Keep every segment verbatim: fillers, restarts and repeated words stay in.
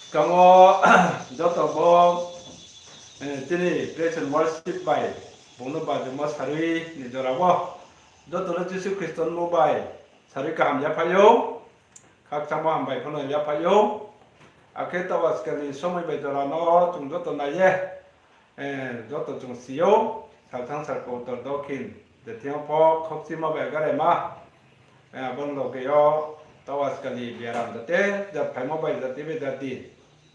Skang wo joto bo, eh, chini praise and worship bai bung no bajimo sarui ni jora wo joto no Jisu Khristo ni mmung bai sarui kaham yaphaih ou, khakchangmo hambai pho no yaphaih ou. Akhe taoh askal ni somoi bai jora no chung joto nai ye, eh, joto chung si ou, salthang salkautor dokhin, je thing yo pho khokchimo bai garaima, eh, abo ni loge yo taoh askal ni biaram jate jat phaimo bai jati bai jati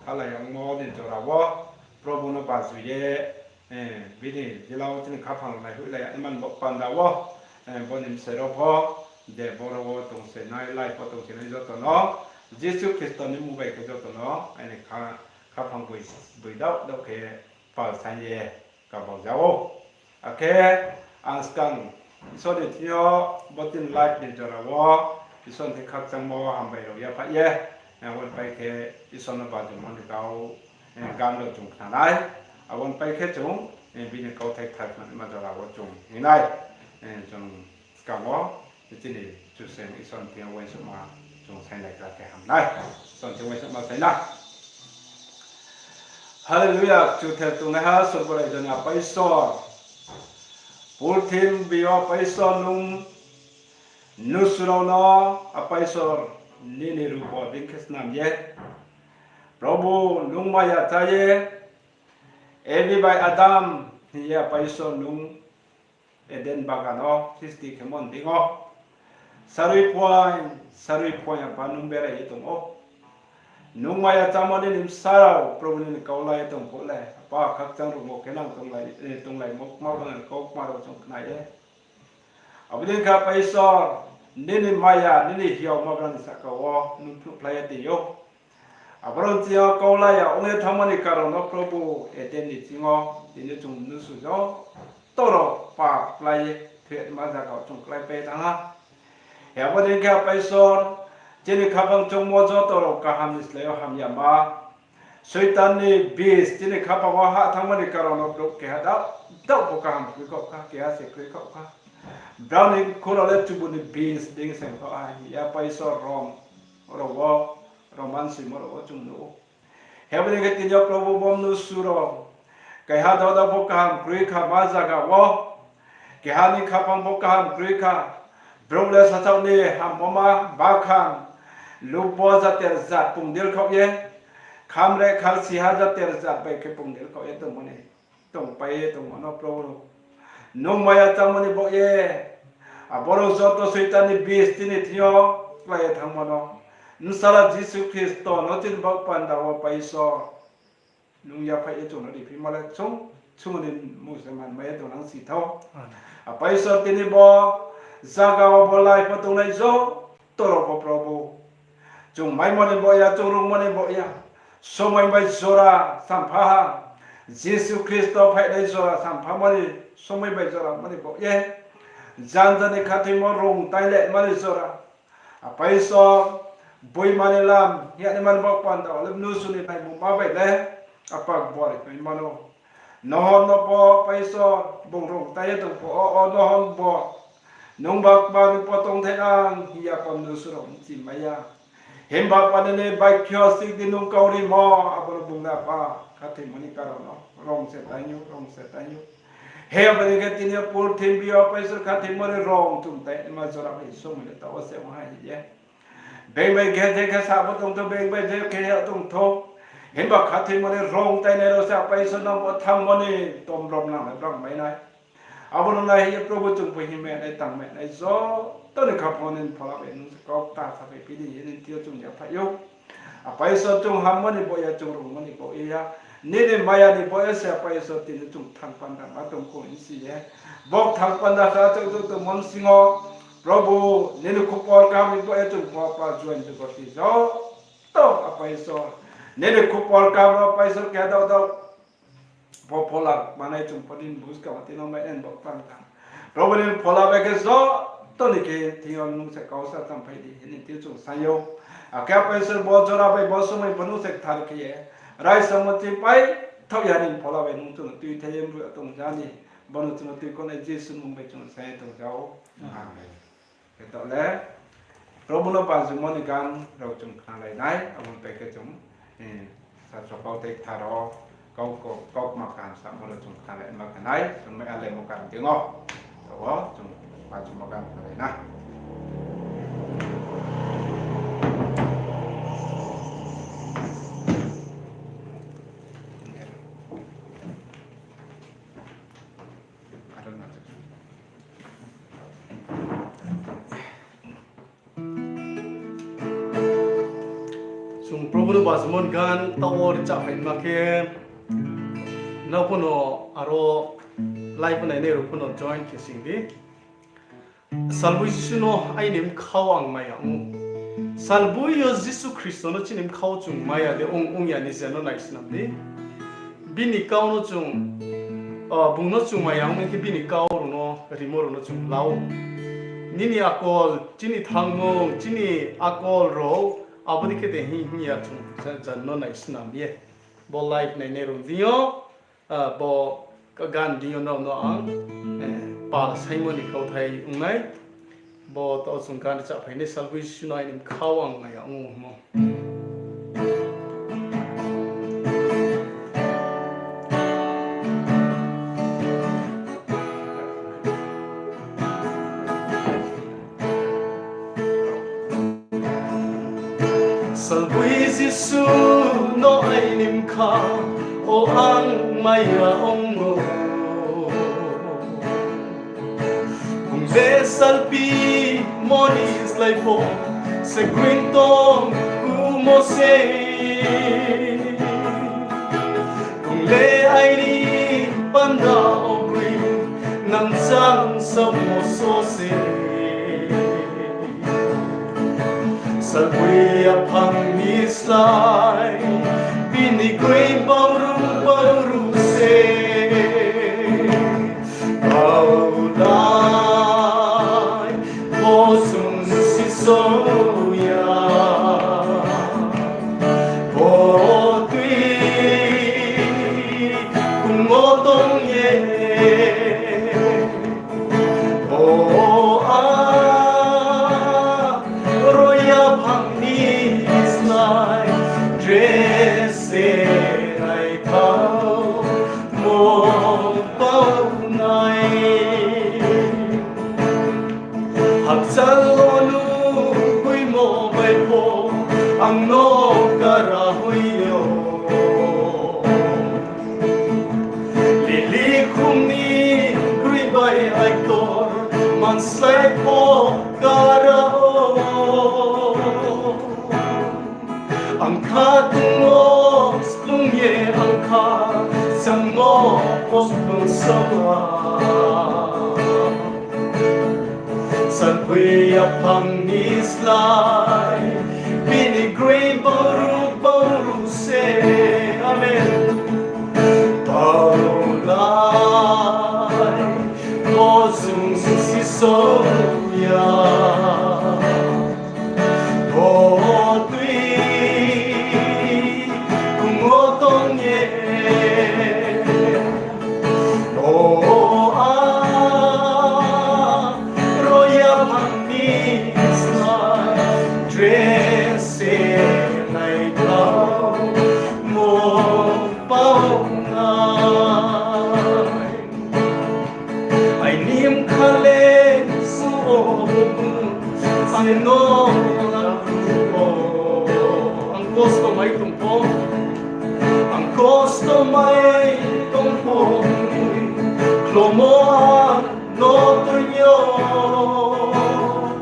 khalai yangmo ni jora wo Probu no baju ye, eh, bini jila wo chini khaphang rao naihoihlai ya man bo panda wo, eh, bo ni bsai rao pho, je boro wo tongsinai, live wo tongsinai joto no Jisu Khristo ni mmung bai khe joto no aini kha-, khaphang boi, boi daoh daoh khe pal saing ye kabau ja ou. Akhe ang skang Isor ni thing yo bo chini live ni jora wo Isor ni thing khakchangmo hambai rao yaphaih ye, eh, abo ni pai khe Isor no bajumo ni kau, eh, gan rao chung khna nai. Abo ni pai khe chung, eh, bini kauthai kthar khna naima jora wo chung hing nai. Eh, chung skang wo chini Kchusoyang Isor ni thing yo uaingsouhma chung sainglai khe ham nai. Isor ni thing uaingsouhma sai na. Hallelujah, kchuther tongnaiha sorgo raijo ni Apa Isor, purthimbi yo Apa Isor nung mnusu rao no, Apa Isor, nini rupo dei khe snam ye, Probu, nung maya chá ye, Evi bai Adam hing ye Apa Isor nung Eden bagan wo sristi khemo ni deing yo, sarui phuaing sarui phuaing Apa nung berai ye tong ou. Nung maya chámo nini bsa rao Probu nini kau la ye tong phuh le, Apa khakchang rungmo khe nang tonglai, eh, tonglaimo kma bo nini kau kma rao chung khna ye. Abo dei khe Apa Isor, nini maya, nini hiaoma brang ni sahka wo nung phnuhphlai ye tong ou. Abo rao ching yo kau la ya ong ye thanngmo ni karon no Probu Eden ni ching yo tini chung mnusu joto rao pap klái ye thoi yama zaga wo chung kláipai thanng ha. Abo dei khe Apa Isor, chini khaphang choungmo joto rao kaham ni slái yo hamyama, Soitan ni bis chini khaphang wo hah thanngmo ni karon no brouh keha daoh, daoh pho kaham kroi khaoh kha, keha se kroi khaoh kha. Brao ni khuro le chubu ni bis dei se khaoh ha hing ye Apa Isor Rom rao wo, Roman soimo rao wo chung nuh ou. Abo dei khe tini yo Probu bo mnusu rao, keha daoh daoh pho kaham kroi kha ma zaga wo, keha ni khaphang pho kaham kroi kha, brouh le sasaoh ni hammo ma bakhan, lubo jater jat pungdil khaoh ye, khamre kharsiha jater jat bai khe pungdil khaoh ye tongmo ni, tongpai ye tongmo no Probu, nung maya chámo ni baoh ye, aboro joto Soitan ni bis chini thing yo klái ye thanngmo no, Bsala Jisu Khristo no chini baoh panda wo Apa Isor, nung yaphaih ye chung no riphimo le chung, chung ni mmung se manmai ye tongnang si thou. Apa Isor tini bo zaga wo bo live wo tongnai joto rao pho Probu, chung maimo ni baoh ya, chung rungmo ni baoh ya, somoi bai jora sampha ha, Jisu Khristo phaihnai jora samphamo ni somoi bai jora mo ni baoh ye, janja ni khathoimo rung tailai mani jora, Apa Isor, boima ni lam hing ye naima ni baoh panda wo le mnusu ni naimungma bai le, Apa bor ri mai mano. Nohor no pho Apa Isor bung rung tai ye tong pho, o, o Nohor bo nung ba kma ni pho tongthai nang hing ye Apa mnusu rao bchi mai ya. Himba Apa nini baikho sik di nung kau rimo, abo no bung le Apa khathoimo ni karon no rung se tai ou, rung se tai ou. He abo dei khe tini yo purthimbi yo Apa Isor khathoimo ni rung chung tai naima jora bai somoi le taoh wo se ong ha hing ye. Being bai khe je khe sa bo tong thou, being bai je khe ya tong thou. Himba khathoimo ni rung tainai rao se Apa Isor nang bo thanngmo ni tom rom nang le brang mai nai. Abo no nai hing ye Probu chung pho hingmai nai, tangmai nai, joto ni khaphang wo nini phola bai nung se kau kta saphai phi di hing ye nini thing yo chung yaphaih ou. Apa Isor, chung hammo ni baoh ya, chung rungmo ni baoh ya, nini maya ni baoh ya se Apa Isor tini chung thang panda ma tong kho hing si ye. Bo thang panda kha chung chung tongmo bsing yo, Probu, nini khupor kaham ni baoh ya chung pho Apa join jugoti joto Apa Isor, nini khupor kaham rao Apa Isor khe daoh daoh pho phola manai chung pho nini buskang wo tini mai nai bo panda. Probu nini phola bai khe joto ni khe thing yo nung se kau sa tangphai di hing ye nini thing yo chung saing ou. Akhe Apa Isor bo jora bai bo somoi pho nung se kthar khe ye, raisa moti pai thaoh ya nini phola bai nung chung no tuithai ye mru tong ja ni, bo no chung no tuikhonai Jisu ni mmung bai chung saing ye tong ja ou. Amen. Khe taoh le, Probu no bajimo ni gan rao chung khnalai nai, abo ni pai khe chung, eh, sa chokau tei kthar rao kau, kau, kaukma kaham samo rao chung khnalai ma khe nai, chung mai alaimo karon tei no. Tabo chung bajimo gan khnalai na. Chung Probu no bajimo ni gan taoh wo rchahphai ma khe, nrao pho no aro live nainai rao pho no join khe sing di. Salboi Jisu no aini bkha wo ang maya ong ou. Salboi yo Jisu Khristo no chini bkha wo chung maya de ong, ong ya ni je no naisinam di. Bini kau no chung, ah, bung no chung maya ong khe bini kau rao no, rimo rao no chung la ou. Nini akol, chini thangmung, chini akol rao, abo dei khe de hing, hing ya chung, ja, ja no naisinam ye. Bo live nainai rao deing yo, ah, bo gan deing yo nrao no ang, eh, pal saimo ni kauthai ong nai. Bo taoh chung gan rchahphai nai, Salboi Jisu no aini bkha wo ang maya ong ou hingmo. Salboi Jisu no aini bkha wo ang maya ong ou. Bung le salpimo ni slái pho se khuing tong kumo se. Bung le aini panda wo broi nangchang samo so se. Salboi yaphang ni slái bini kroi baoru baoru se. Baulai, bo chung si so ya. Bo tui kung wo tong ye. Bo a ro yaphang ni slái dress se naithao mo pao nai. Hakchal wo nuhhoimo bai pho ang no kara hoih yo. Lili khum ni kroi bai aitor man slái pho kara ou. Ang khatung wo splung ye ang kha, changmo pho splung sa ha. Salboi yaphang ni slái, bini kroi baoru baoru se. Amen. Baulai, bo chung si so ya. Bo tui kung wo tong ye. Bo a ro yaphang ni slái dress se naithao mo pao nai. Aini bkha le su o, ang no nangkhu o. Ang kosto mai tong pho, ang kosto mai tong pho, khlomo ang no tui yo.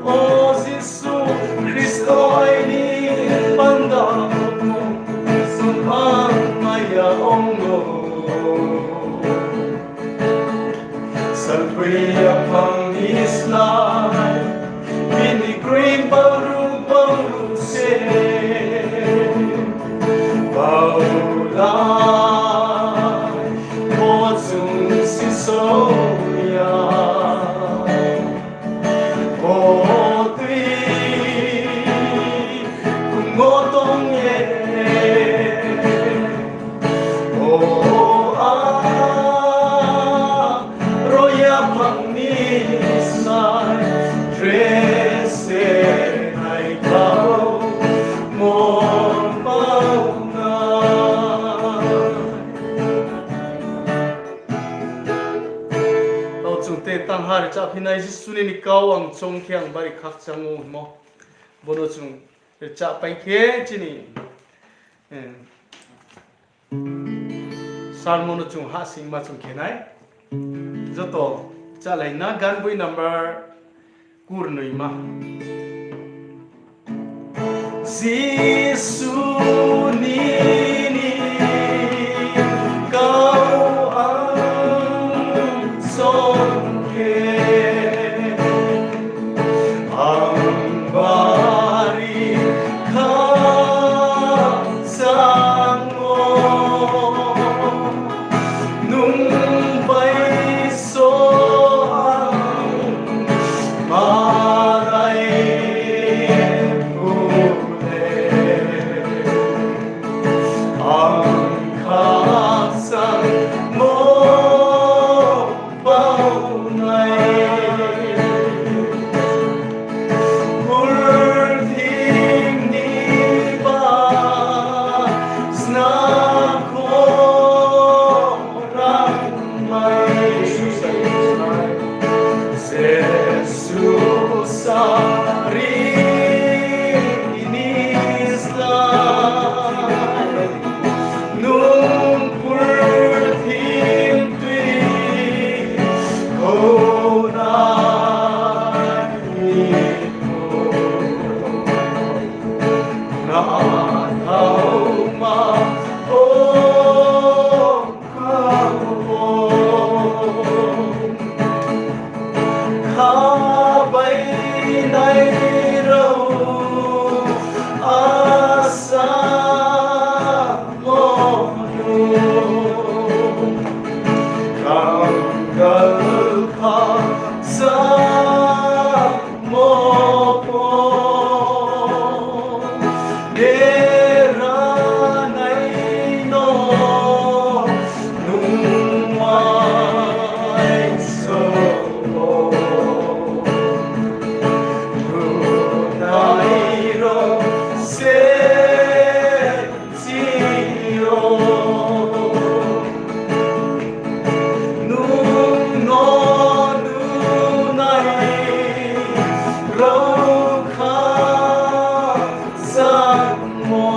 O Jisu Khristo aini panda, sung ang maya ong ou. Salboi yaphang ni slái, bini kroi baoru baoru se. Baulai, bo chung si so ya. Bo tui kung wo tong ye. Bo a ro yaphang ni slái Rchaphinai Jisu ni kau ang choung khe ang bari khakchang ou hingmo. Bo no chung rchahpai khe chini, eh, sermon no chung hahsoingma chung khe nai. Joto rchahlai na, gan boi number kurnoima. Jisu nini kau ang choung khe, ang bari khakchang ou, nung bai so ang malai phu le, ang khakchangmo baunai. Purthimbi ni ba sna khorang mai, Jisu sari ni slái, nung purthimbi khorang ni pho na thauma, o kha bai nai rao asa mo nu, kangkal khakchangmo pho, dera nai no nung mai so, nunai rao se chi yo. Nung no nunai rao khakchangmo,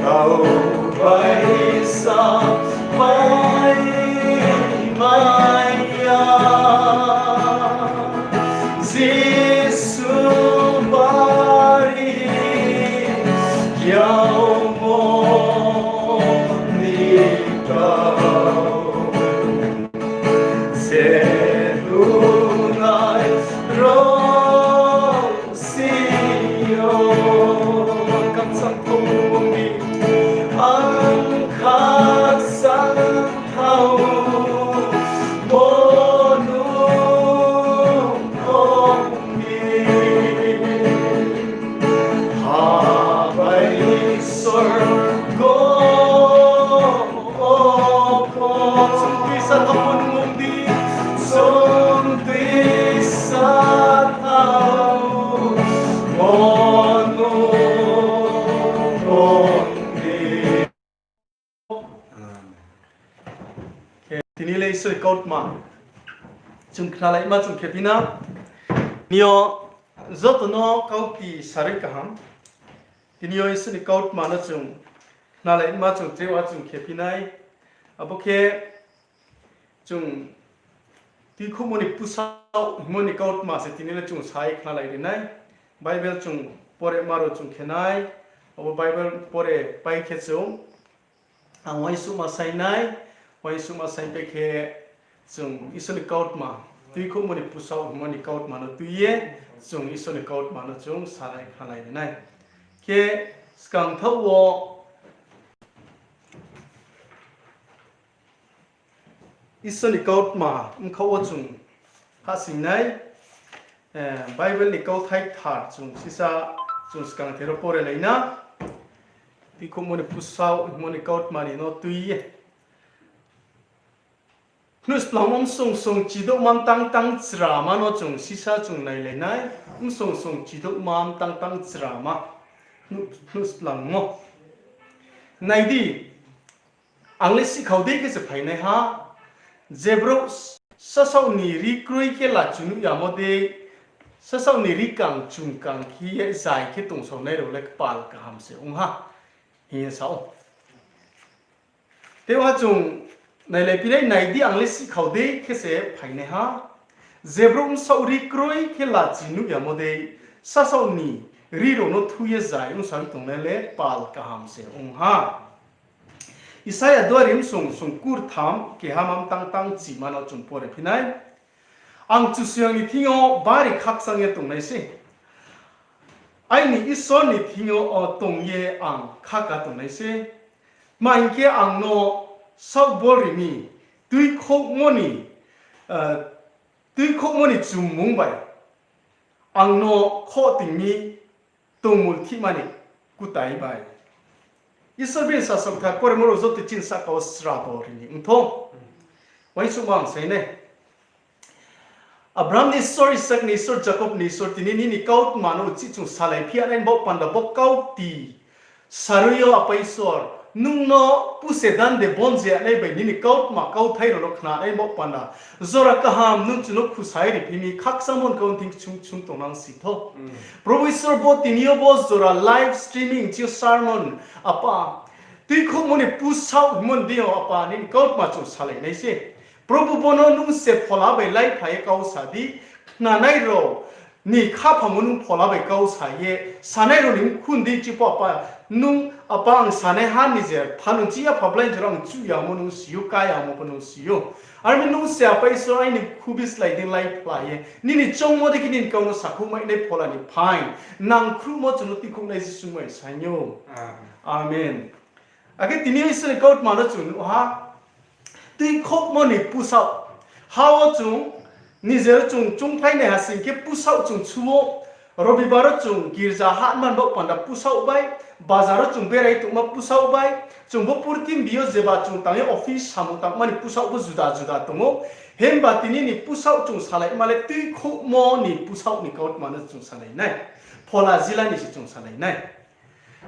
kau bai sa pai mai ya. Jisu bari yagmo ni kau, se nunai rao si yo. Kamsang tongmung di, ang khakchang thao, bo nung tong di. Ha bai sorgo o kho. Chung tuisa thao nung di, chung tuisa thao, bo nung tong di. Khe tini le Isor ni kautma chung khnalaima chung khe phi na. Tini yo joto no kaukti sarui kaham. Tini yo Isor ni kautma no chung khnalaima chung tre wa chung khe phi nai. Abo khe chung Tuikhouhmo ni Pusao hingmo ni kautma se tini le chung sai khnalai ri nai. Bible chung pore ma rao chung khe nai. Abo Bible pore pai khe chung ang uaingsouhma sai nai, uaingsouhma sai pai khe chung Isor ni kautma, Tuikhouhmo ni Pusao hingmo ni kautma no tui ye, chung Isor ni kautma no chung salai khnalai ri nai. Khe skang thaoh wo Isor ni kautma bkhaoh wo chung hahsoing nai, eh, Bible ni kauthai kthar chung sisa chung skangther wo pore lai na, Tuikhouhmo ni Pusao hingmo ni kautma ni no tui ye. Khnuhsplangmo bsung sung chidouhma mtang tang chrama no chung sisa chung nailai nai, bsung sung chidouhma mtang tang chrama, khnuh-, khnuhsplangmo. Nai di, ang le sihkhao dei khe se phainaiha, je brouh Sasaoh ni ri kroi khe lachi nuh yamo dei, sasaoh ni ri kang chung kang khe ye zai khe tongsaonai rao le kpal kaham se ong ha, hing ye sa ou. Tei uha chung nailaiphi nai, nai di, ang le sihkhao dei khe se phainaiha. Je brouh bsaoh ri kroi khe lachi nuh yamo dei, sasaoh ni ri rao no thu ye zai ongsa ye tongnai le kpal kaham se ong ha. Isaia duari bsung sung kurtham, keha mam tang tang chima no chung pore phi nai. Ang Kchusoyang ni thing yo bari khakchang ye tongnai se. Aini Isor ni thing yo, o, tong ye ang khaka tongnai se. Tma hing khe, ang no saohbol ri mi, tuikhouhmo ni, eh, tuikhouhmo ni chummung bai ang no khoh ting mi, tongmulthihma ni kutai bai. Isor bini sasaoh kthar poremo rao joto chini sahka wo srabo ri ni ong thou. Uaingsouhma ang sai nai. Abraham ni Isor, Isak ni Isor, Jakob ni Isor, tini nini kautma no uchih chung salai phi ya nai baoh panda bo kau kti sarui yo, Apa Isor, nung no puse dan de bon je ya nai bai nini kautma kauthai rao no khna nai baoh panda, jora kaham nung chung no khusa ye ri phi mi, khakchangmo ni kau thing kchung kchung tongnang si thou. Probhu Isor, bo tini yo bo jora live streaming chi yo sermon, Apa, tuikhouhmo ni pusaoh hingmo ni deing yo, Apa, nini kautma chung salai nai se. Probhu, bo no nung se phola bai laipha ye kau sa di, khnanai rao ni khaphang wo nung phola bai kau sa ye, sanai rao ni mkhu ni deing chi pho, Apa, nung, Apa, ang sanai ha ni je thanung chi ya pha blai jora ang chuh yamo nung si ou, ká yamo pho nung si ou. Are mi nung se, Apa Isor, aini mkhu bislái dei laipha ye nini choungmo dei khe nini kau no sakhouh mai nai phola ni phaing nangkhruhmo chung no tuikhouhnai Jisu bai saing ou. Amen. Akhe tini yo Isor ni kautma no chung nuh ha. Tuikhouhmo ni pusaoh. Ha wo chung, nijer chung choungphlai nai ha sing khe pusaoh chung chu ou. Robibar wo chung girja hahma ni baoh panda pusaoh bai, bazar wo chung berai tongma pusaoh bai, chung bo purthimbi yo jeba chung tang ye office samung tangma ni pusaoh bo juda juda tong ou. Himba tini ni pusaoh chung salaima le tuikhouhmo ni pusaoh ni kautma no chung salai nai. Phola jila ni se chung salai nai.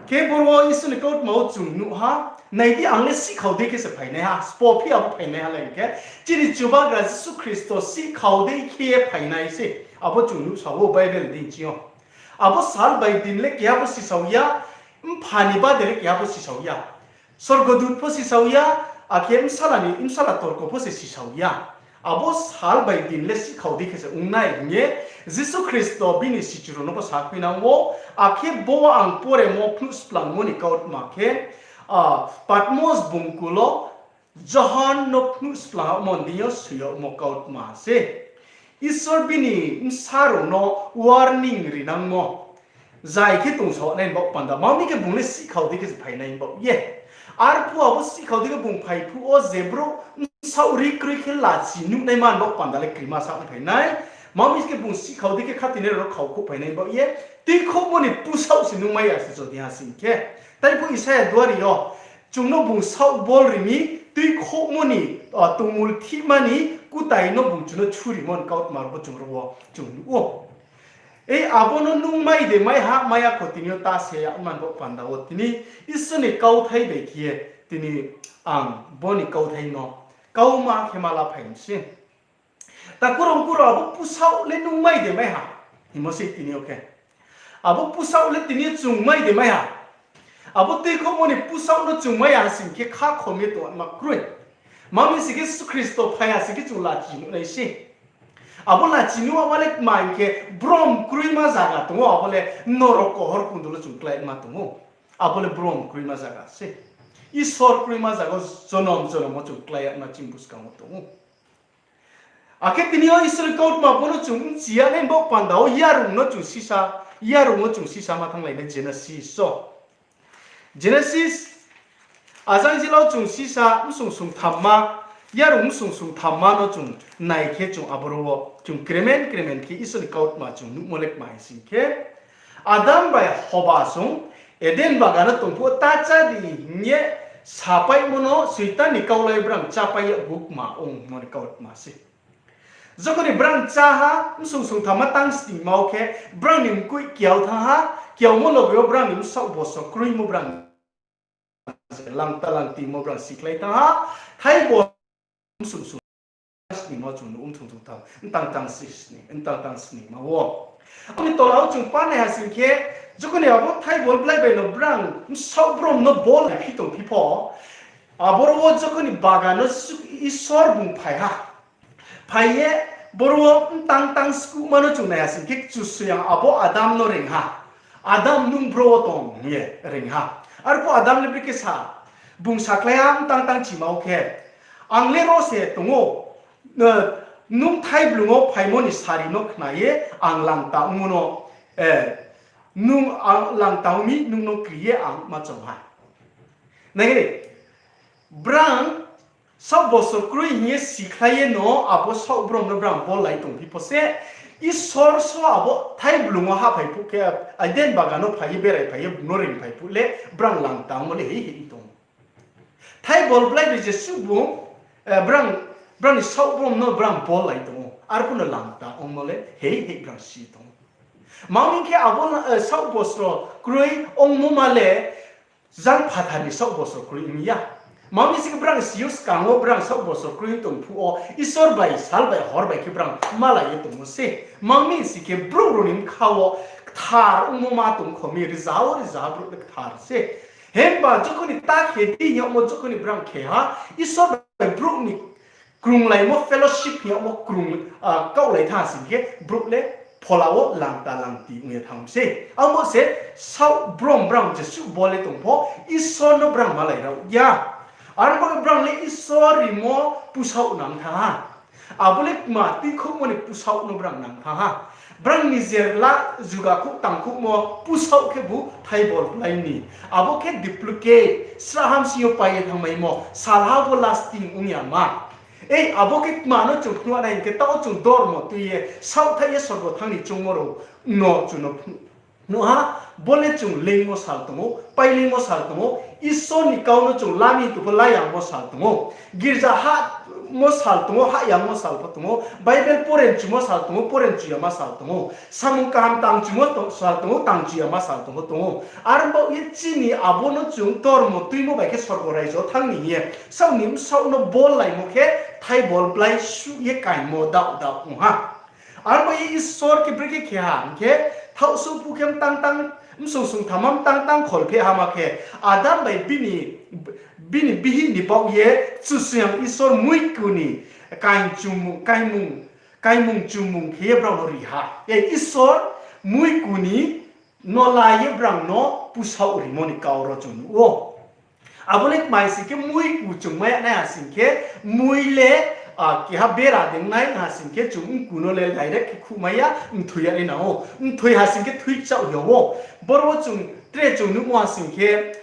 Khe boro wo Isor ni kautma wo chung nuh ha, nai di, ang le sihkhao dei khe se phainaiha, sbo phi abo phainaiha le hing khe, chini Chubagra Jisu Khristo sihkhao dei khe ye phainai se, abo chung nuhsao ou Bible deing ching yo. Abo sal bai din le keha pho sisao ya, mpha ni bade le keha pho sisao ya. Sorgodut pho sisao ya, akhe bsala ni, bsala torko pho se sisao ya. Abo sal bai din le sihkhao dei khe se ong nai hing ye Jisu Khristo bini sichu rao no pho sakhuinang ou, akhe bo ang poremo phnuh splangmo ni kautma khe, ah, Patmos bungkul wo Johon no phnuh splangmo ni deing yo soi yagmo kautma se. Isor bini bsa rao no warning rinangmo. Zai khe tongsaonai baoh panda, ma mi khe bung le sihkhao dei khe se phainai baoh ye. Arphuh abo sihkhao dei khe bung phai phuh wo je brouh bsaoh ri kroi khe lachi nuh nai man baoh panda le krima sa phai nai. Ma mi khe bung sihkhao dei khe khathoinai rao no khaokhouh phainai baoh ye. Tuikhouhmo ni pusaoh se nung mai ya se jodi ha sing khe. Tai phuh Isaia duari yo, chung no bung saohbol ri mi, tuikhouhmo ni, ah, tongmulthihma ni kutai no bung chung no churimo ni kautma rao pho chung rao wo chung nuh ou. Ei abo no nung mai de mai ha, mai ya kho tini yo ta se ya man baoh panda wo tini Isor ni kauthai bai khe ye tini ang bo ni kauthai no kauma khe ma la phai mi se. Takhu rao mkhu rao, abo pusaoh le nung mai de mai ha? Hingmo se tini yo khe. Abo pusaoh le tini yo chung mai de mai ha? Abo tuikhouhmo ni pusaoh no chung mai ya ha sing khe khakhom ye tongma kroi. Ma mi sing khe Jisu Khristo phai ha sing khe chung lachi nuh nai se. Abo lachi nuh ama le tma hing khe brom kroima zaga tong ou, abo le norok kohor kundul wo chung kláima tong ou. Abo le brom kroima zaga se. Isor kroima zaga wo jonom jonom wo chung klái yagma chini buskang wo tong ou. Akhe tini yo Isor ni kautma bo no chung bchi ya nai baoh panda wo yarung no chung sisa, yarung no chung sisa ma thannglai nai Genesis wo. Genesis, ajang jila wo chung sisa bsung sungthamma, yarung bsung sungthamma no chung nai khe chung aboro wo chung kremen kremen khe Isor ni kautma chung nuhmo le kma hing sing khe, Adam bai Hoba song Eden bagan wo tong phuh wo ta chá di hing ye sapaimo no Soitan ni kaulai brang chápai yagmo kma ongmo ni kautma se. Jokhon ni brang chá ha, bsung sungthamma tang stingma wo khe, brang ni mkoih kiao thanng ha, kiaomo loge wo brang ni bsaoh boso kroimo brang langta langtimo brang sikhlai thanng ha, thai bo bsung sung sningma chung nuh ou, mthung thung tham, mtang tang sni, mtang tang sningma wo. Abo ni tola wo chung pa nai ha sing khe, jokhon ni abo thaibol blai bai no brang bsaoh brom no bol lai phi tong phi pho, aboro wo jokhon ni bagan no Jisu Isor bung phai ha. Phai ye boro wo mtang tang skuhma no chung nai ha sing khe, Kchusoyang abo Adam no reing ha. Adam, nung bro wo tong hing ye reing ha. Arphuh Adam le brekhe sa, bung sakhlai ha mtang tang chima wo khe, ang le ro se tong ou, nung thaiblung wo phaimo ni sari no khna ye ang langta ongmo no, nung ang langta ong mi, nung no kri ye ang ma chong ha. Nai di, brang saoh bosor kroi hing ye sikhlai ye no abo saoh brom no brang bol lai tong phi pho se, Isor so abo thaiblung wo hahphai phuh khe, Eden bagan no phai ye berai phai ye bung no reing phai phuh le, brang langta ongmo le hei hei tong ou. Thaibol blai bai jesuh bung, brang, brang ni saoh brom no brang bol lai tong ou. Arphuh no langta ongmo le hei hei brang si tong ou. Mang mi khe abo, saoh bosor kroi ongmo ma le jang phathar ni saoh bosor kroi ong ya. Mang mi sing khe brang si ou, skang wo brang saoh bosor kroi tong phuh wo Isor bai sal bai hor bai khe brang malai ye tongmo se. Mang mi sing khe brouh rao ni bkha wo kthar ongmo ma tong kho mi, rzaha wo rzaha brouh le kthar se. Himba jokhon ni ta khe di hing yagmo jokhon ni brang khe ha, Isor bai brouh ni krunglaimo fellowship hing yagmo krung, kaohlai thanng sing khe brouh le phola wo langta langti ong ye thanng se. Abo se saoh brom brang jesuh bol ye tong pho, Isor no brang malai rao ya. Aro bo brang le Isor rimo pusaoh nang thanng ha. Abo le kma tuikhouhmo ni pusaoh no brang nang thanng ha. Brang nijer la jugakhouh tangkhouhmo pusaoh khebu thaibol blai ni. Abo khe duplicate, srahha bsing yo pai ye thanngmaimo, salha bo lasting ong ya ma. Ei, abo khe kma no chung phnuh nai hing khe, taoh chung dormo tui ye saohthaih ye sorgo thanng ni choungmo rao no chung no phnuh ha. Bo le chung leingmo sal tong ou, paileingmo sal tong ou, Isor ni kau no chung lami tong pho layangmo sal tong ou, girza hahmo sal tong ou, hahyangmo sal pho tong ou, Bible pore mchumo sal tong ou, pore mchu yama sal tong ou, samung kaham tang chumo sal tong ou, tang chu yama sal tong ou, tong ou. Aro baoh ye chini abo no chung dormo tuimo bai khe sorgo raijo thanng ni hing ye saoh ni bsaoh no bol laimo khe thaibol blai suh ye kaingmo daoh daoh ong ha. Aro baoh ye Isor khe brekhe khe ha hing khe, thaohsuh phuh khe mtang tang, bsung sung thamma mtang tang kholpheh ha ma khe, Adam bai bini, bini bihih ni baoh ye Kchusoyang Isor muiku ni kaing chumung, kaingmung, kaingmung chumung khe ye brao no ri ha. E Isor muiku ni no la ye brao no pusaoh rimo ni kau ro chung nuh ou. Abo le kmai sing khe muiku chung mai ya nai ha sing khe, mui le, keha bera dei nai ha sing khe chung mku no le direct khe khuhmai ya, mthoi ya nai nang ou. Mthoi ha sing khe thui kchaoh hing yag ou. Boro wo chung tre chung nuhmo ha sing khe,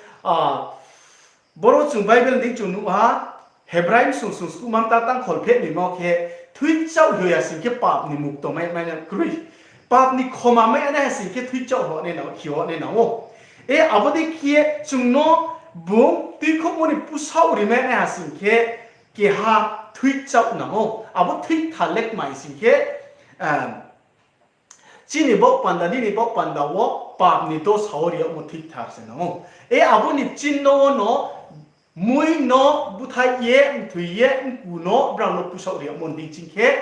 boro wo chung Bible dei chung nuh ha, Hebrai bsung sung skuhma mtang tang kholpheh ni mo khe, thui kchaoh hing ya sing khe pap ni mukto mai, mai nang kroi. Pap ni khoma mai ya nai ha sing khe thui kchaoh hing yag nai nang ou. E abo dei khe chung no bung tuikhouhmo ni pusaoh ri mai ya nai ha sing khe keha thui kchaoh nang ou. Abo thui kthar le kmai sing khe, chini baoh panda, nini baoh panda wo pap ni dosa wo ri yagmo thui kthar se nang ou. E abo ni chinno wo no mui no búthaih ye, mthoi ye, mku no brao no pusaoh ri yagmo ni deing ching khe,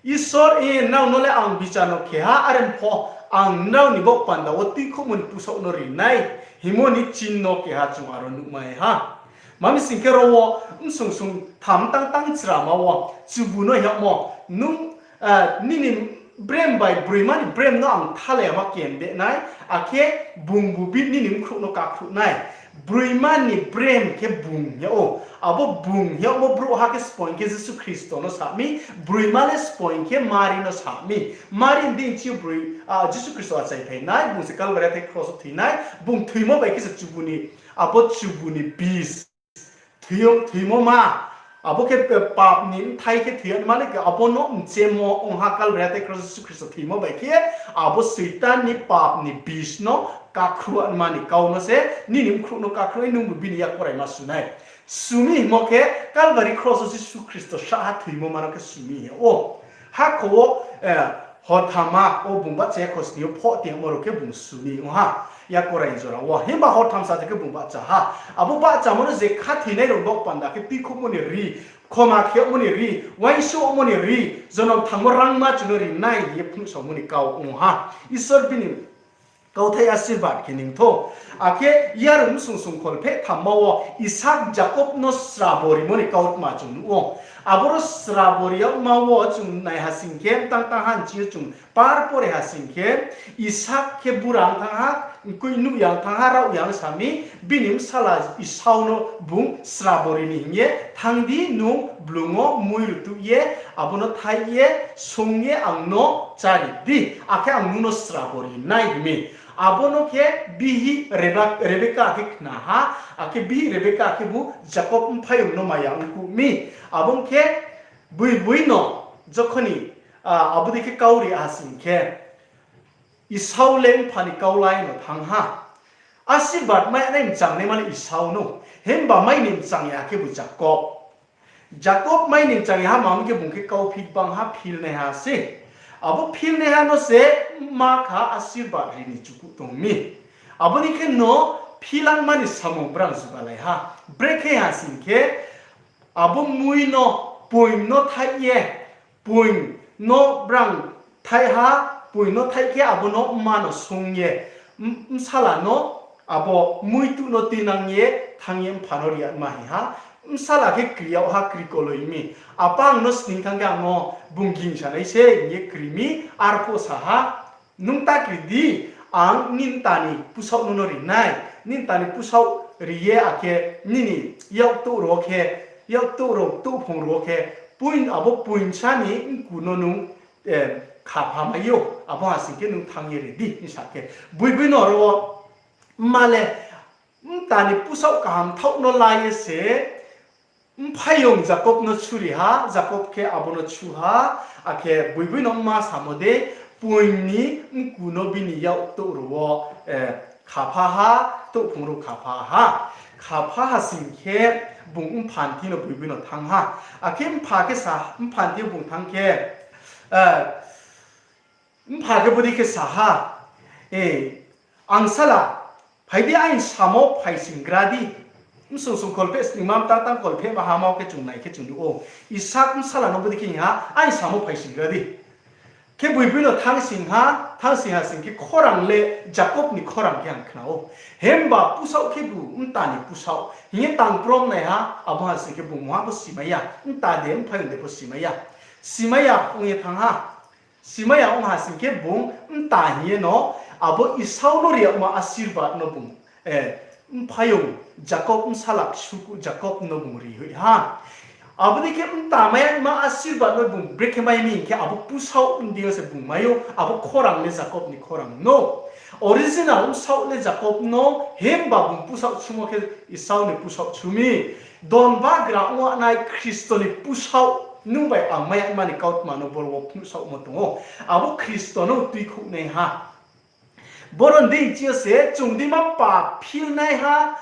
Isor, e, nrao no le ang bichar no khe ha, are pho ang nrao ni baoh panda wo tuikhouhmo ni pusaoh no ri nai, hingmo ni chinno keha chung aro nuhmai ha. Ma mi sing khe ro wo, bsung sung tham tang tang chrama wo, chubu no hing yagmo, nung, nini brem bai broima ni brem no ang thalai yama kembe nai, akhe bungbu nini bkhrouh no kakhruh nai. Broima ni brem khe bung hing yag ou. Abo bung hing yagmo brouhha khe sbo hing khe Jisu Khristo no sa mi, broima le sbo hing khe Mari no sa mi. Mari ni deing chi yo Jisu Khristo achaiphai nai, bung se Kalbari athai kros wo thoi nai, bung thoimo bai khe se chubu ni, abo chubu ni bis thoi yo, thoimo ma. Abo khe, pap ni bthai khe thoi yag nma le khe abo no mchemo ong ha, Kalbari athai kros wo Jisu Khristo thoimo bai khe, abo Soitan ni pap ni bis no kakhruh nma ni kau no se, nini bkhrouh no kakhruh nai, nungbu bini yakoraima su nai. Su mi hingmo khe, Kalbari kros wo Jisu Khristo srahha thoimo ma no khe su mi hing yag ou. Hakhor wo, Hortham ha, o bung bahcha ya khosning yo phoh tongmo rao khe bung su ni ong ha, yakorai jora wo. Himba hortham sa khe bung bahcha ha. Abo bahchamo no je khathoinai rao baoh panda khe tuikhouhmo ni ri, khoma khe yagmo ni ri, uaingsouhmo ni ri, jonom thangmo rangma chung no ri nai hing ye phnuhsaomo ni kau ong ha. Isor bini kauthai asirbad khe ning thou. Akhe Yarung bsung sungkhol pheh thamma wo Isak Jakob no srabo rimo ni kautma chung nuh ou. Aboro srabo ri yagma wo chung naiha sing khe, tang tang ha nching yo chung par pore ha sing khe, Isak khe bura ong thanng ha, mkoih nuh ya ong thanng ha, rao ya ong sa mi, bini bsala Isau no bung srabo ri ni hing ye, thanng di, nung blung wo mui rutuh ye, abo no thaih ye, sung ye ang no chári di, akhe ang nung no srabo ri nai hing mi. Abo no khe bihih Reba-, Rebeka khe khna ha, akhe bihih Rebeka khebu Jakob mphaiyong no maya ongkuh mi. Abo ong khe, boi boi no, jokhoni, abo dei khe kau ri ha sing khe, Isau le mpha ni kau lai no thanng ha. Asirbad mai nai mchang naima le Isau no, himba mai ni mchang ya khebu Jakob. Jakob mai ni mchang ya ha, mamo khe bung khe kauphi gbang ha, philnaiha se. Abo philnaiha no se mma kha asirbad ri ni chukuh tong mi. Abo ni khe no philangma ni samung brang jugalai ha. Brekhe ha sing khe, abo mui no, poing no thaih ye, poing no brang thaih ha, poing no thaih khe abo no mma no sung ye, bsala no abo muituh no tuinang ye thanng ye mpha no ri yama hing ha. Bsala khe kri yag ha, kri koloi mi. Apa, ang no sning thanng khe ang no bung gingsa nai se hing ye kri mi, arphuh sa ha, nung ta kri di, ang nini mta ni pusaoh no no ri nai, nini mta ni pusaoh ri ye akhe nini yak touh rao khe, yak touh rao, touhphung rao khe, poing, abo poingsa ni mku no nung khapha mai ou, abo ha sing khe nung thanng ye ri di, hing sa khe. Boi boi no aro wo mma le mta ni pusaoh kaham thaoh no la ye se, mphaiyong Jakob no suri ha, Jakob khe abo no su ha, akhe boi boi no mma samo dei, poing ni mku no bini yak touh rao wo khapha ha, touhphung rao khapha ha. Khapha ha sing khe bung mpha ni thing no boi boi no thanng ha. Akhe mpha khe sa, mpha ni thing yo bung thanng khe, mpha khe bodei khe sa ha, angsala, phai di, aini samo phaisingra di. Bsung sungkhol pheh sningma, mtang tang khol pheh ma hama wo khe chung nai khe chung nuh ou. Isak bsala no bodei khe hing ha, aini samo phaisingra di. Khe boi boi no thanngsing ha, thanngsing ha sing khe khorang le Jakob ni khorang khe ang khna ou. Himba pusaoh khebu mta ni pusaoh hing ye tang prom nai ha, abo ha sing khe bung mungha pho simai ya, mta de mphaiyong de pho simai ya. Simai ya ong ye thanng ha. Simai ya ong ha sing khe bung mta hing ye no abo Isau no ri yagma asirbad no bung, mphaiyong Jakob bsala ksukuh Jakob no bung ri hoih ha. Abo dei khe mta mai yagma asirbad no bung brekhe mai mi hing khe abo pusaoh ni deing yo se bung mai ou, abo khorang le Jakob ni khorang no. Original bsaoh le Jakob no, himba bung pusaoh chumo khe Isau ni pusaoh chu mi. Don bagra ong nai Khristo ni pusaoh nung bai ang mai yagma ni kautma no boro wo phnuhsaohmo tong ou. Abo Khristo no tuikhouhnaiha. Boro ni deing ching yo se chung dima pap philnaiha,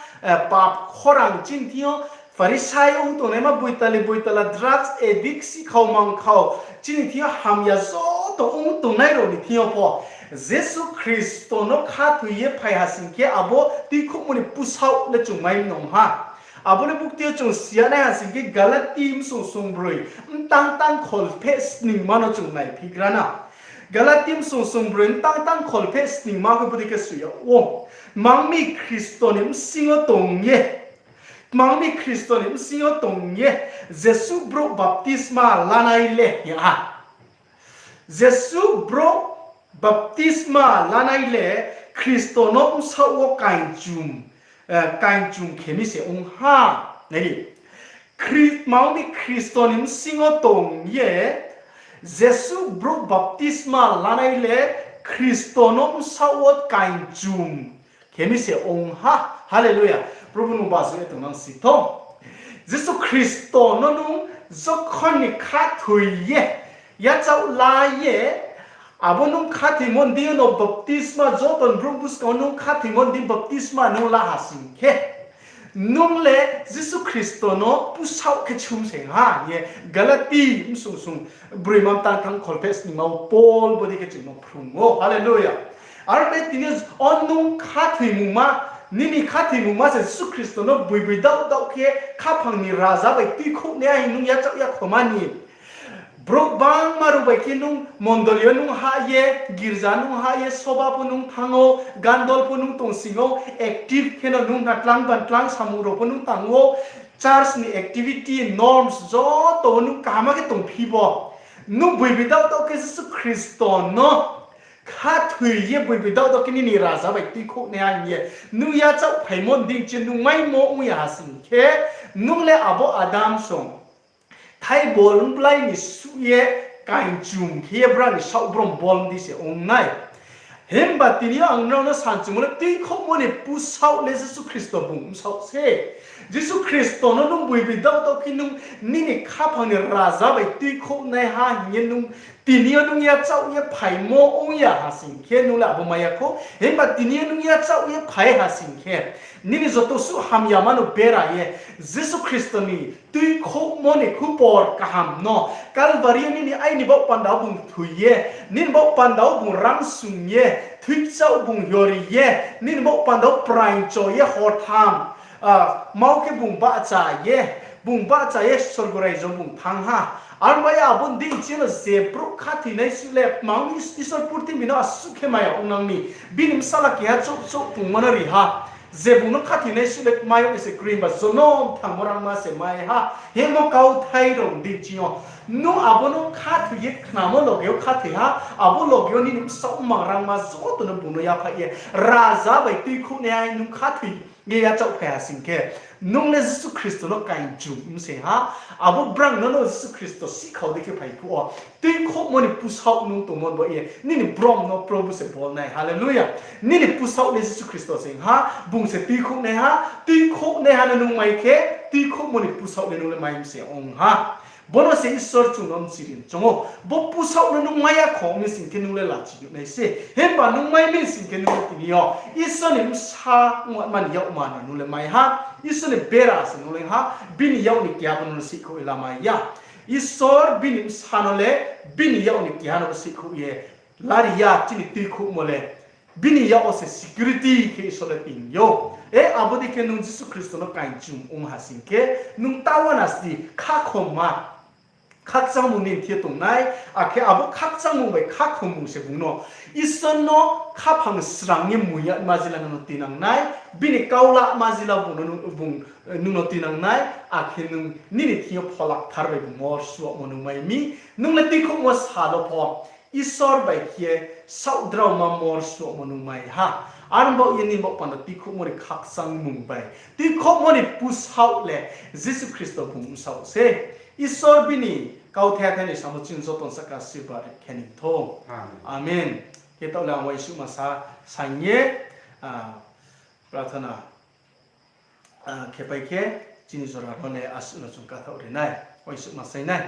pap khorang chini thing yo, Pharisai ong tongnaima boitali boitala, drugs addict, sikhao mangkhao, chini thing yo hamya joto ong tongnai rao ni thing yo pho, Jisu Khristo no khathoi ye phai ha sing khe abo tuikhouhmo ni pusaoh le chung mai nong ha. Abo ni bukti yo chung siya nai ha sing khe Galati bsung sungbroi, mtang tang khol pheh sningma no chung naiphigra na. Galati bsung sungbroi, mtang tang khol pheh sningma khe bodei khe soi yag ou. Tma ong mi Khristo ni bsing yo tong ye, tma ong mi Khristo ni bsing yo tong ye, jesuh brouh baptisma lanai le hing ha. Jesuh brouh baptisma lanai le Khristo no bsaoh wo kaingchum, kaingchum khe mi se ong ha. Nai di, tma ong mi Khristo ni bsing yo tong ye, jesuh brouh baptisma lanai le Khristo no bsaoh wo kaingchum khe mi se ong ha. Hallelujah. Probhu nung basu ye tongnang si tho. Jisu Khristo no nung jokhon ni khathoi ye, yachaoh la ye, abo nung khathoimo ni deing yo no baptisma, joto ni brouh buskang wo nung khathoimo ni deing baptisma nung la ha sing khe, Nung le Jisu Khristo no pusaoh khe chum se ha hing ye Galati bsung sung broima mtang thanng kholpheh sningma wo Paul bodei khe chung no phrung ou. Hallelujah. Aro bai tini yo nung khathoimungma, nini khathoimungma se Jisu Khristo no boiboi daoh daoh khe khaphang ni raja bai tuikhouhnaiha hing nung yachaoh ya khoma ni. Brouh bangma rao bai khe nung mondoli yo nung hah ye, girza nung hah ye, soba pho nung thanng ou, gandol pho nung tongsing ou, active kheno nung na tlang ban tlang samung rao pho nung tang ou, church ni activity, norms joto wo nung kaham khe tongphi bo. Nung boiboi daoh daoh khe Jisu Khristo no khathoi ye boiboi daoh daoh khe nini raja bai tuikhouhnaiha hing ye nung yachaoh phaimo ni deing chi nung maimo ong ya ha sing khe, nung le abo Adam song thaibol mblai ni suh ye kaingchum khe ye brao ni saoh brom bol di se ong nai. Himba tini yo ang nrao no sanchungmo le tuikhouhmo ni pusaoh le Jisu Khristo bung bsaoh se. Jisu Khristo no nung boiboi daoh daoh khe nung nini khaphang ni raja bai tuikhouhnaiha hing ye nung tini yo nung yachaoh ye phaimo ong ya ha sing khe nung le abo mai ya khou. Himba tini yo nung yachaoh ye phai ha sing khe, nini joto suh hamyama no bera ye Jisu Khristo ni tuikhouhmo ni khupor kaham no, Kalvari yo nini aini baoh panda wo bung thoi ye, nini baoh panda wo bung rangsung ye, thoichaoh bung yori ye, nini baoh panda wo praing cho ye hortham, ah, mao khe bung bahcha ye, bung bahcha ye sorgo raijo bung thanng ha. Aro bai abo ni deing chini je brouh khathoinai suh le, mang Isor purthimbi no asuh khe maya ong nang mi, bini bsala keha chouh chouh tongmo no ri ha. Je bung no khathoinai suh le mai ong se kroi, himba jonom thangmo rangma se mai ha. Hingmo kauthai rao ni deing chini yo nung abo no khathoi ye khnamo loge wo khathoi ha, abo loge wo nini bsaoh mang rangma joto no bung no yaphaih ye raja bai tuikhouhnaiha nung khathoi ye yachaoh phai ha sing khe, nung le Jisu Khristo no kaingchum se ha. Abo brang no no Jisu Khristo sihkhao dei khe phai phuh wo, tuikhouhmo ni pusaoh nung tongmo ni baoh ye nini brom no Probhu se bol nai. Hallelujah. Nini pusaoh le Jisu Khristo se ong ha, bung se tuikhouhnaiha, tuikhouhnaiha no nung mai khe, tuikhouhmo ni pusaoh le nung le mai mi se ong ha. Bo no se Isor chung no mchiri choung ou. Bo pusaoh no nung mai ya kho mi sing khe nung le lachi nuh nai se. Himba nung mai mi sing khe nung le tini yo Isor ni bsa ongma ni yagma no nung le mai ha. Isor ni bera se nung le ha. Bini yak ni keha pho no sihkhouh ye lamai ya. Isor bini bsa no le, bini yak ni keha no sihkhouh ye lari ya. Chini tuikhouhmo le bini yak wo se security khe Isor le ting ou. E, abo dei khe nung Jisu Khristo no kaingchum ong ha sing khe, nung taoh wo nasti khakhomma, khakchangmung ni thing yo tongnai, akhe abo khakchangmung bai khakhommung se bung no Isor no khaphang srang ye mung yama jila no tuinang nai, bini kau lama jila bung no, bung, nung no tuinang nai, akhe nung nini thing yo Phola Kthar bai bung morsuamo nung mai mi. Nung le tuikhouhmo sal wo pho Isor bai khe saohdraoma morsuamo nung mai ha. Aro baoh ye nini baoh panda tuikhouhmo ni khakchangmung bai tuikhouhmo ni pusaoh le Jisu Khristo bung bsaoh se. Isor bini kauthai thai ni samo chini joto ni sahka asirbad khe ni thou. Amen. Khe taoh le ang uaisuhma sa saing ye, ah, prarthana khepai khe, chini jora no le asuh no chung kathaoh ri nai, uaisuhma saing nai.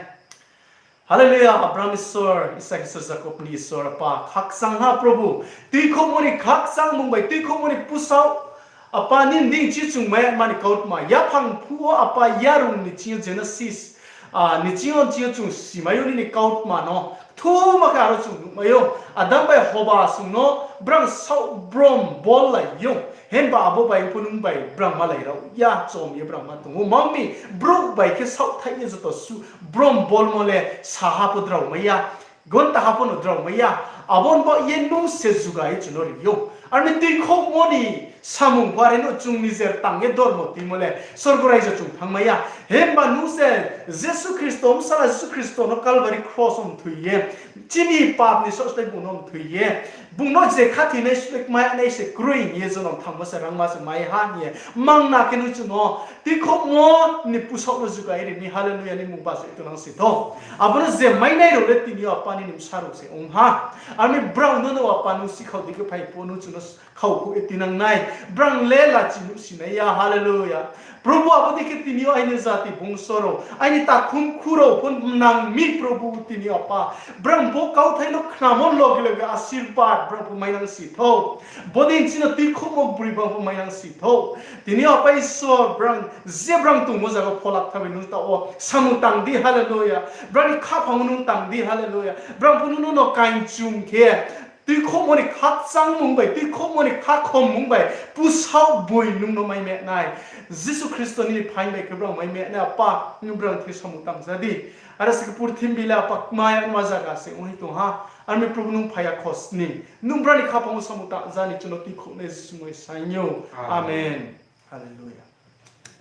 Hallelujah, Abraham Isor, Isak Isor, Jakob ni Isor, Apa, khakchangha Probhu, tuikhouhmo ni khakchangmung bai tuikhouhmo ni pusaoh, Apa, nini deing chi chung mai mani kautma yaphang phuh wo, Apa, yarung ni ching yo Genesis, ah, ni ching yo, ching yo chung simai ou nini kautma no. Kthuma khe aro chung nuhmai ou. Adam bai Hoba sung no brang saoh brom bollai ou. Himba abo bai pho nung bai brang malai rao ya, chom ye brang ma tong ou. Mang mi brouh bai khe saohthaih ye joto suh brom bolmo le saha pho drao mai ya. Gontaha pho no drao mai ya. Abo ni baoh ye nung se juga ye chung no ri ou. Aro ni tuikhouhmo ni samung pho are no chung nijer tang ye dormo tuimo le sorgo raijo chung thanngmai ya. Himba nung se Jisu Khristo, bsala Jisu Khristo no Kalvari kros wo mthoi ye, chini pap ni saohslái bung no mthoi ye, bung no je khathoinai suh le kmai nai se kroi hing ye jonom thangmo se rangma se mai ha hing ye mangna khe nung chung no tuikhouhmo ni pusaoh no juga ye ri mi, hallelujah ni mmung bachoi tongnang si tho. Abo no je mainai rao le tini yo Apa nini bsa rao se ong ha. Aro ni brao no no Apa nung sihkhao dei khe phai phuh wo nung chung no khaohkhouh ye tinang nai. Brang le lachi nuhsi nai ya, hallelujah. Probhu, abo dei khe tini yo aini jati bungso rao, aini takhumkhu rao pho nang mi, Probhu, tini yo Apa. Brang bo kauthai no khnamo loge loge asirbad brang pho mainang si thou. Bodei chini tuikhouhmo broi brang pho mainang si thou. Tini yo Apa Isor, brang je brang tongmo zaga pholak tha bai nung taoh wo samung tang di, hallelujah. Brang ni khaphang wo nung tang di, hallelujah. Brang pho nung no kaingchum khe, tuikhouhmo ni khakchangmung bai, tuikhouhmo ni khakhommung bai, pusao boi nung no mai me nai. Jisu Khristo nini phaing bai khe brang mai me nai, Apa, nung brang thing samung tang ja di. Are se khe purthimbi le, Apa, kmai ya nma zaga se ong ye tong ha. Are mi Probhu nung phai ya khosning, nung brang ni khaphang wo samung tang ja ni chung no tuikhouh nai Jisu ni saing yo. Amen. Hallelujah.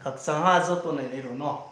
Khakchang ha joto nainai rao no.